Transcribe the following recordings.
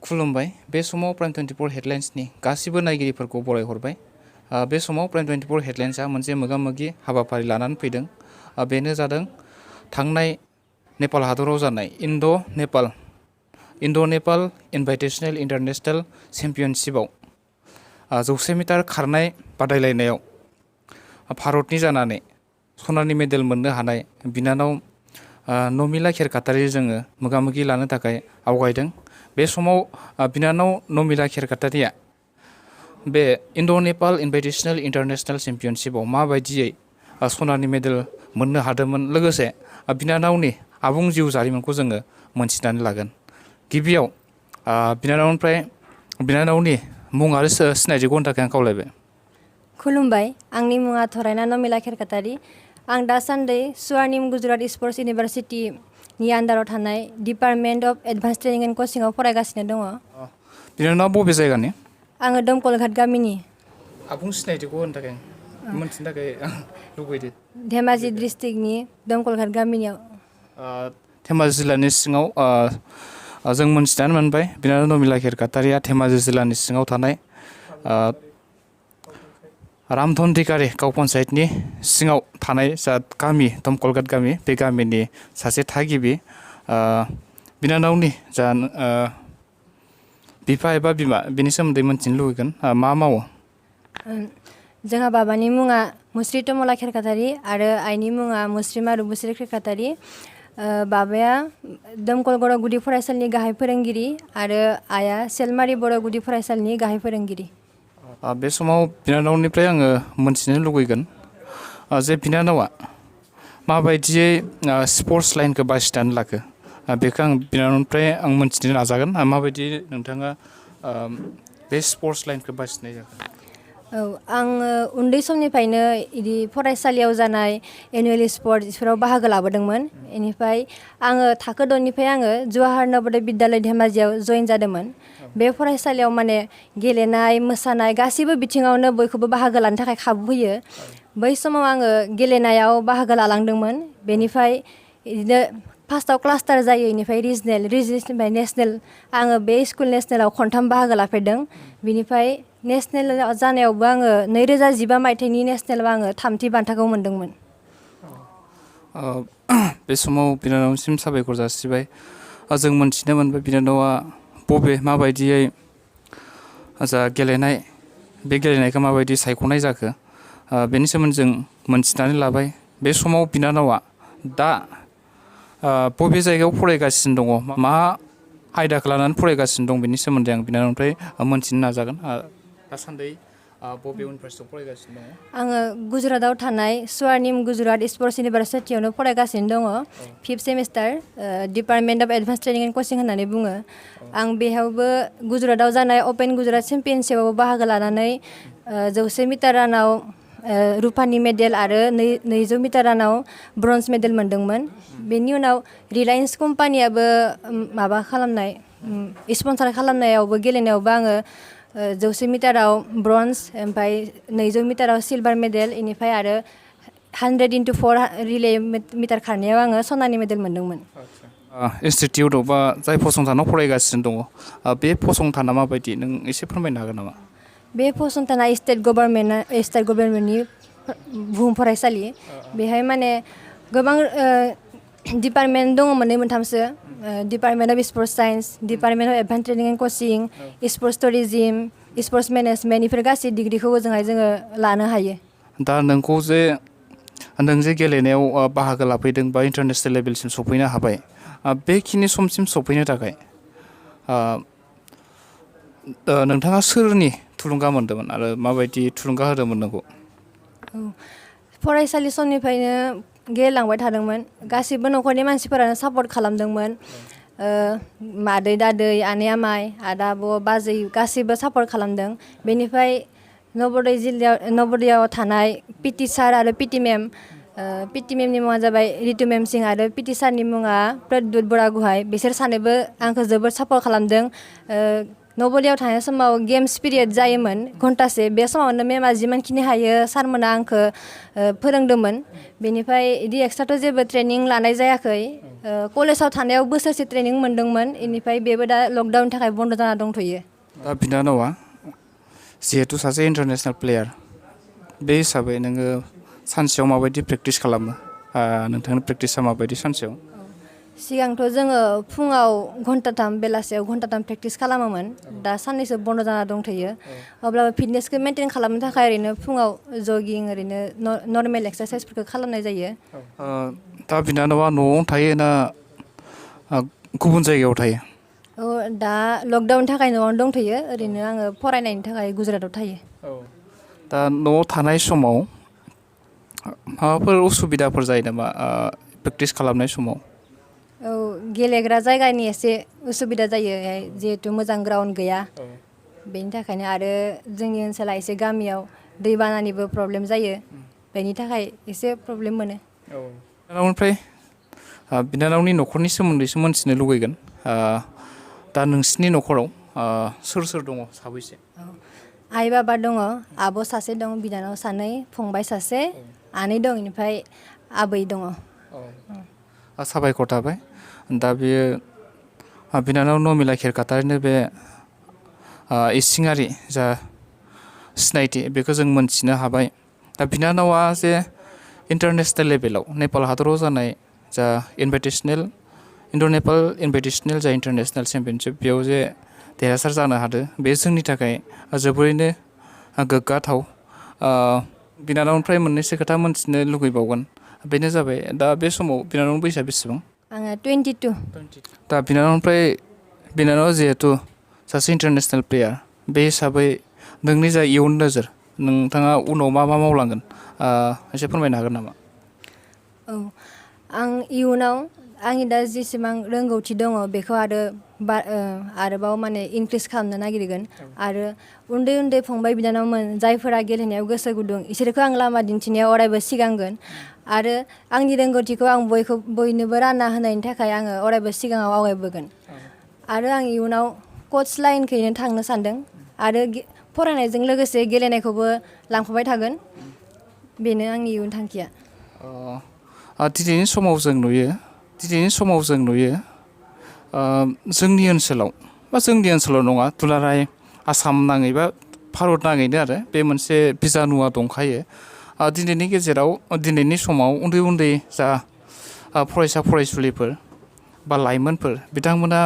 खुलुमबाय बे समाव प्राइम 24 हेडलाइन्सनि गासिबो नायगिरिफोरखौ बरायहरबाय बे समाव प्राइम 24 हेडलाइन्सआ मोनसे मोगा-मोगि हाबाफारि लानानै फैदों बेनो जादों थांनाय नेपाल हादराव जानाय इन्ड' नेपाल इनभाइटेशनेल इन्टारनेशनेल चेम्पियनशिपआव 100 मिटार खारनाय बादायलायनायाव भारतनि जानानै सनानि मेडेल मोननो हानाय बिनानाव नमिला खेरखातारि जोङो मोगा-मोगि लानो थाखाय आवगायदों बे समाव बिनानाव नमिला खेरखातारिया बे इन्ड' नेपाल इनभाइटेशनेल इन्टारनेशनेल चेम्पियनशिपआव माबायदियै सनानि मेडेल मोननो हादोंमोन लोगोसे बिनानावनि आबुं जिउ जारिमिनखौ जोङो मोनथिनानै लागोन गिबियाव बिनानावनि मुं आरो सिनायथिखौ होनो थाखाय आं खावलायबाय खुलुमबाय आंनि मुङा थरायना नमिला खेरखातारि आं दासान्दि स्वर्निम गुजरात स्पर्ट्स इउनिभार्सिटिनि आन्दाराव थानाय department of advance training and कचिंआव फरायगासिनो दङ बिनानावा बबे जायगानि आङो दमकलघाट गामिनि आबुं सिनायथिखौ होनो थाखाय मोनथिनो थाखाय लुबैदो धेमाजि डिस्ट्रिक्टनि दमकलघाट गामिनियाव धेमाजि जिल्लानि सिङाव जों मोनथिनानै मोनबाय बिनानाव नमिला खेरखातारिया धेमाजि जिल्लानि सिङाव थानाय रामधनदिकारि गाव पन्सायतनि सिङाव थानाय जा गामि दमकलघाट गामि बे गामिनि सासे थागिबि बिनानावनि जा बिफा एबा बिमा बिनि सोमोन्दै मोनथिनो लुबैगोन मा मावो जोंहा बाबानि मुङा मुस्रि तमला खेरखातारि आरो आइनि मुङा मुस्रि मारुबुस्रि खेरखातारि बाबाया दमकल बर' गुदि फरायसालिनि गाहाय फोरोंगिरि आरो आइया सेलमारि बर' गुदि फरायसालिनि गाहाय फोरोंगिरि बे समाव बिनानावनिफ्राय आङो मोनथिनो लुगैगोन जे बिनानावा माबायदियै स्पर्ट्स लाइनखौ बासिनानै लाखो बेखौ आं बिनानावनिफ्राय मोनथिनो नाजागोन माबायदि नोंथाङा बे स्पर्ट्स लाइनखौ बासिनाय जाखो औ आङो उन्दै समनिफ्रायनो बिदि फरायसालियाव जानाय एनुवेल स्पर्ट्सफोराव बाहागो लाबोदोंमोन बेनिफ्राय आङो थाखो 2निफ्राय आङो जवाहर नवोदय बिद्यालय धेमाजियाव जइन जादोंमोन बे फरायसालियाव माने गेलेनाय मोसानाय गासैबो बिथिङावनो बयखौबो बाहागो लानो थाखाय खाबु होयो बै समाव आङो गेलेनायाव बाहागो लालांदोंमोन बेनिफ्राय बिदिनो फार्स्टआव क्लास्टार जायो बेनिफ्राय रिजनेलनिफ्राय नेसनेल आङो बे स्कुल नेसनेलाव खनथाम बाहागो लाफेरदों बिनिफ्राय नेसनेल जानायावबो आङो 2015 मायथाइनि नेसनेलाव आङो 3थि बान्थाखौ मोनदोंमोन बे समाव बिनानावसिम साबायखर जासिबाय जों मोनथिनो मोनबाय बिनानावा माबायदियै जा गेलेनाय बे गेलेनायखौ माबायदि सायख'नाय जाखो बेनि सोमोन्दै जों मोनथिनानै लाबाय बे समाव बिनानावा दा बबे जायगायाव फरायगासिनो दङ मा आयदाखौ लानानै फरायगासिनो दं बेनि सोमोन्दै आं बिनानावनिफ्राय मोनथिनो नाजागोन दासान्दि बबे इउनिभारसिटियाव फरायगासिनो दङ आङो गुजरातआव थानाय स्वर्निम गुजरात स्पर्ट्स इउनिभार्सिटियावनो फरायगासिनो दङ 5th semester department of advance training and coaching होननानै बुङो आं बेयावबो गुजरातआव जानाय अपेन गुजरात चेम्पियनशिपआवबो बाहागो लानानै 100 मिटार रानाव रुपानि मेडेल आरो 200 मिटार रानाव ब्रन्ज मेडेल मोनदोंमोन बेनि उनाव रिलायन्स कम्पानियाबो माबा खालामनाय स्पन्सार खालामनायावबो गेलेनायावबो आङो 100 मिटाराव ब्रन्ज ओमफ्राय 200 मिटाराव सिलभार मेडेल बेनिफ्राय आरो 100x4 रिले मिटार खारनायाव आङो सनानि मेडेल मोनदोंमोन इनस्टिटिउट बा जाय फसंथानाव फरायगासिनो दङ बे फसंथाना माबायदि नों एसे फोरमायनो हागोन नामा बे फसंथाना स्टेट गभर्नमेन्टनि बुहुम फरायसालि बेहाय माने गोबां डिपार्टमेन्ट दङ मोननै मोनथामसो department of sports science department of advance training and coaching sports tourism sports management बेफोर गासै डिग्रिखौ ओजोंहाय जोङो लानो हायो दा नों जे गेलेनायाव बाहागो लाफैदों बा इन्टारनेसनेल लेभेलसिम सफैनो हाबाय बेखिनि समसिम सफैनो थाखाय नोंथाङा सोरनि थुलुंगा मोन्दोंमोन आरो माबायदि थुलुंगा होदोंमोन नोंखौ फरायसालि समनिफ्रायनो गेलेलांबाय थादोंमोन गासिबो न'खरनि मानसिफोरानो सापर्ट खालामदोंमोन मादै दादै आनै आमाइ आदा आब' बाजै गासिबो सापर्ट खालामदों बेनिफ्राय नवोदयाव थानाय पिटि सार आरो पिटि मेमनि मुङा जाबाय रितु मेम सिं आरो पिटि सारनि मुङा प्रद्युत बरागहाय बिसोर सानैबो आंखौ जोबोद सापर्ट खालामदों नबलियाव थानाय समाव गेम्स पिरियड जायोमोन घन्टासे बे समावनो मेमा जिमानखिनि हायो सारमोना आंखौ फोरोंदोंमोन बेनिफ्राय इदि एक्सट्राथ' जेबो ट्रेनिं लानाय जायाखै कलेजाव थानायाव बोसोरसे ट्रेनिं मोन्दोंमोन इनिफ्राय बेबो दा लकडाउननि थाखाय बन्द जाना दंथ'यो दा बिनानावा जिहेतु सासे इन्टारनेसनेल प्लेयार बे हिसाबै नोङो सानसेयाव माबायदि प्रेक्टिस खालामो नोंथांनि प्रेक्टिसा माबायदि सानसेयाव सिगांथ' जोङो फुङाव घन्टाथाम बेलासियाव घन्टाथाम प्रेक्टिस खालामोमोन दा साननैसो बन्द जाना दंथ'यो अब्लाबो फिटनेसखौ मेनटेन खालामनो थाखाय ओरैनो फुङाव जगिं ओरैनो नर्मेल एक्सारसाइसफोरखौ खालामनाय जायो दा बिनानावा न'आवनो थायो ना गुबुन जायगायाव थायो दा लकडाउननि थाखाय न'आवनो दंथ'यो ओरैनो आङो फरायनायनि थाखाय गुजरातआव थायो दा न'आव थानाय समाव माबाफोर उसुबिदाफोर जायो नामा प्रेक्टिस खालामनाय समाव गेलेग्रा जायगानि एसे उसुबिदा जायो जिहेतु मोजां ग्राउन्ड गैया बेनि थाखायनो आरो जोंनि ओनसोला एसे गामियाव दैबानानिबो प्रब्लेम जायो बेनि थाखाय एसे प्रब्लेम मोनो बिनानावनिफ्राय बिनानावनि न'खरनि सोमोन्दैसो मोनथिनो लुगैगोन दा नोंसिनि न'खराव सोर सोर दङ साबैसे आइ बाबा दङ आब' सासे दं बिनानाव सानै फंबाय सासे आनै दं बेनिफ्राय आबै दङ साबायखर थाबाय दा बेयो बिनानाव नमिला खेरखातारिनो बे इसिङारि जा सिनायथि बेखौ जों मोनथिनो हाबाय दा बिनानावा जे इन्टारनेसनेल लेभेलाव नेपाल हादराव जानाय जा इन्ड' नेपाल इनभाइटेसनेल जा इन्टारनेसनेल चेम्पियनशिप बेयाव जे देरहासार जानो हादों बे जोंनि थाखाय जोबोरैनो गोग्गाथाव बिनानावनिफ्राय मोननैसो खोथा मोनथिनो लुगैबावगोन बेनो जाबाय दा बे समाव बिनानावनि बैसोआ बेसेबां आङो 22 दा बिनानावा जिहेतु सासे इन्टारनेसनेल प्लेयार बे हिसाबै नोंनि जा इयुन नोजोर नोंथाङा उनाव मा मावलांगोन एसे फोरमायनो हागोन नामा आं इयुनाव आंनि दा जेसेबां रोंगौथि दङ बेखौ आरोबाव माने इनक्रिज खालामनो नागिरगोन आरो उन्दै उन्दै फंबाय बिनानावमोन जायफोरा गेलेनायाव गोसो गुदुं इसोरखौ आं लामा दिन्थिनायाव अरायबो सिगांगोन आरो आंनि रोंगौथिखौ आं बयनोबो रानना होनायनि थाखाय आङो अरायबो सिगाङाव आवगायबोगोन आरो आं इयुनाव कच लाइनखैनो थांनो सानदों आरो फरायनायजों लोगोसे गेलेनायखौबो लांफाबाय थागोन बेनो आंनि इयुन थांखिया दिनैनि समाव जों नुयो जोंनि ओनसोलाव बा जोंनि ओनसोलाव नङा दुलाराय आसाम नाङै बा भारत नाङैनो आरो बे मोनसे बिजानुवा दंखायो दिनैनि समाव उन्दै उन्दै जा फरायसा फरायसुलिफोर बा लाइमोनफोर बिथांमोना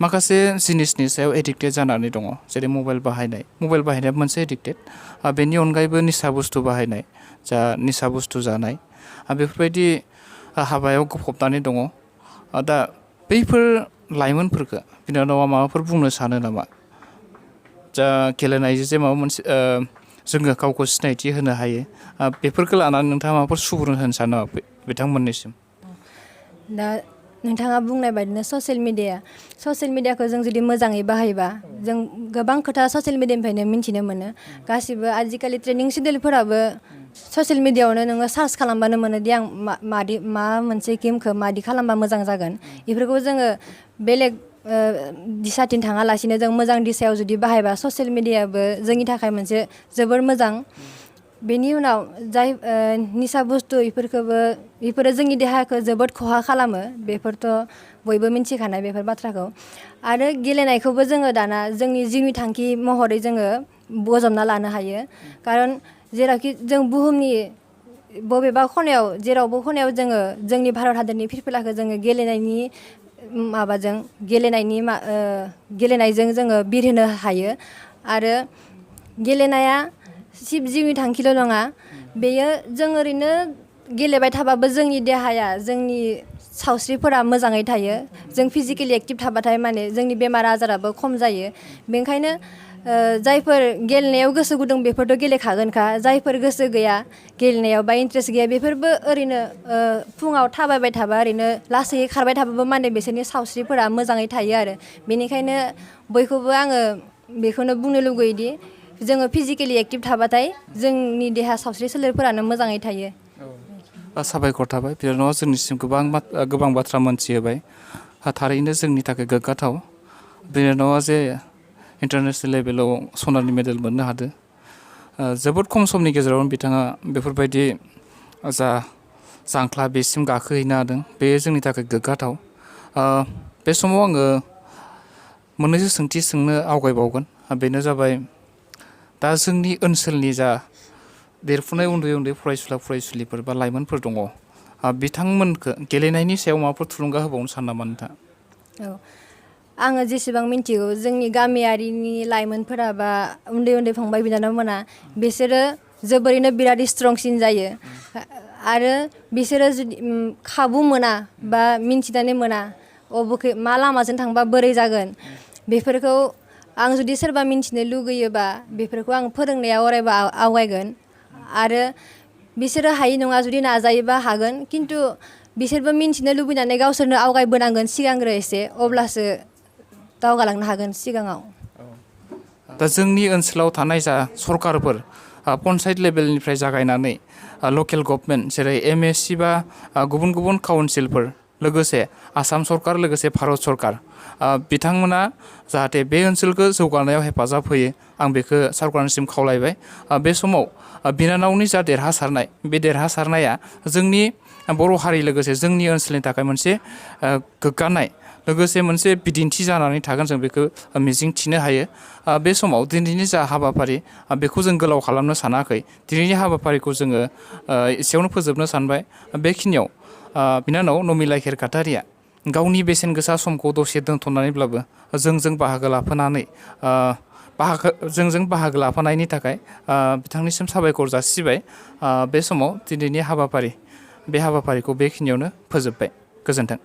माखासे जिनिसनि सायाव एडिक्टेड जानानै दङ जेरै मबाइल बाहायनाया मोनसे एडिक्टेड बेनि अनगायैबो निसा बुस्थु बाहायनाय जा निसा बुस्थु जानाय बेफोरबायदि हाबायाव गफबनानै दङ दा बैफोर लाइमोनफोरखौ बिनानावा माबाफोर बुंनो सानो नामा जा गेलेनायजों जे माबा मोनसे जोङो गावखौ सिनायथि होनो हायो बेफोरखौ लानानै नोंथाङा माबाफोर सुबुरुन होनो सानो नामा बिथांमोननिसिम दा नोंथाङा बुंनाय बायदिनो ससियेल मिडियाखौ जों जुदि मोजाङै बाहायबा जों गोबां खोथा ससियेल मिडियानिफ्रायनो मिन्थिनो मोनो गासिबो आजिखालि ट्रेनिं सिडुलफोराबो ससियेल मिडियाआवनो नोङो सार्च खालामबानो मोनो दि आं मा मोनसे गेमखौ मादि खालामबा मोजां जागोन बेफोरखौ जोङो बेलेग दिसाथिं थाङालासिनो जों मोजां दिसायाव जुदि बाहायबा ससियेल मिडियाबो जोंनि थाखाय मोनसे जोबोर मोजां बेनि उनाव जाय निसा बुस्थु बेफोरो जोंनि देहाखौ जोबोद खहा खालामो बेफोरथ' बयबो मिन्थिखानाय बेफोर बाथ्राखौ आरो गेलेनायखौबो जोङो दाना जोंनि जिउनि थांखि महरै जोङो बजबना लानो हायो खारन जेरावखि जों बुहुमनि बबेबा खनायाव जेरावबो खनायाव जोङो जोंनि भारत हादरनि फिरफिलाखौ जोङो गेलेनायजों जोङो बिरहोनो हायो आरो गेलेनाया जिउनि थांखिल' नङा बेयो जों ओरैनो गेलेबाय थाबाबो जोंनि देहाया जोंनि सावस्रिफोरा मोजाङै थायो जों फिजिकेलि एक्टिभ थाबाथाय माने जोंनि बेमार आजाराबो खम जायो बेनिखायनो जायफोर गेलेनायाव गोसो गुदुं बेफोरथ' गेलेखागोनखा जायफोर गोसो गैया गेलेनायाव बा इन्ट्रेस्ट गैया बेफोरबो ओरैनो फुङाव थाबायबाय थाबा ओरैनो लासै खारबाय थाबाबो माने बिसोरनि सावस्रिफोरा मोजाङै थायो आरो बेनिखायनो बयखौबो आङो बेखौनो बुंनो लुगैयोदि जोङो फिजिकेलि एक्टिभ थाबाथाय जोंनि देहा सावस्रि सोलेरफोरानो मोजाङै थायो साबायखर थाबाय बिनानावा जोंनिसिम गोबां बाथ्रा मोनथिहोबाय थारैनो जोंनि थाखाय गोग्गाथाव बिनानावा जे इन्टारनेसनेल लेभेलाव सनानि मेडेल मोननो हादों। जोबोद खम समनि गेजेरावनो बिथाङा बेफोरबायदि जा जांख्ला बेसिम गाखोहैनो हादों, बे जोंनि थाखाय गोग्गाथाव। बे समाव आङो मोननैसो सोंथि सोंनो आवगायबावगोन। बेनो जाबाय, दा जोंनि ओनसोलनि जा देरफुनाय उन्दै उन्दै फरायसुला फरायसुलिफोर बा लाइमोनफोर दङ, बिथांमोनखौ गेलेनायनि सायाव माबाफोर थुलुंगा होबावनो सानो नामा नोंथाङा? औ, आङो जेसेबां मिन्थिगौ जोंनि गामियारिनि लाइमोनफोरा बा उन्दै उन्दै फंबाय बिनानावमोना बिसोरो जोबोरैनो बिराद स्ट्रंसिन जायो। आरो बिसोरो जुदि खाबु मोना बा मिन्थिनानै मोना अबेखै मा लामाजों थांबा बोरै जागोन, बेफोरखौ आं जुदि सोरबा मिन्थिनो लुगैयोबा बेफोरखौ आं फोरोंनायाव अरायबो आवगायगोन। आरो बिसोरो हायै नङा जुदि नाजायोबा हागोन, खिन्थु बिसोरबो मिन्थिनो लुबैनानै गावसोरनो आवगायबोनांगोन सिगांग्रो एसे, अब्लासो दावगालांनो हागोन सिगाङाव। दा जोंनि ओनसोलाव थानाय जा सरकारफोर, पन्सायत लेभेलनिफ्राय जागायनानै लकेल गभर्नमेन्ट जेरै MSC बा गुबुन गुबुन काउन्सिलफोर, लोगोसे आसाम सरकार, लोगोसे भारत सरकार, बिथांमोना जाहाथे बे ओनसोलखौ जौगानायाव हेफाजाब होयो, आं बेखौ सरकारनिसिम खावलायबाय। बे समाव बिनानावनि जा देरहासारनाय, बे देरहासारनाया जोंनि बर' हारि लोगोसे जोंनि ओनसोलनि थाखाय मोनसे गोग्गानाय, लोगोसे मोनसे बिदिन्थि जानानै थागोन, जों बेखौ मिजिं थिनो हायो। बे समाव दिनैनि जा हाबाफारि, बेखौ जों गोलाव खालामनो सानाखै। दिनैनि हाबाफारिखौ जोङो एसेयावनो फोजोबनो सानबाय। बेखिनियाव बिनानाव नमिला खेरखातारिया गावनि बेसेन गोसा समखौ दसे दोनथ'नानैब्लाबो जोंजों बाहागो लाफानानै जोंजों बाहागो लाफानायनि थाखाय बिथांनिसिम साबायखर जासिबाय। बे समाव दिनैनि बे हाबाफारिखौ बेखिनियावनो फोजोबबाय। गोजोन्थों।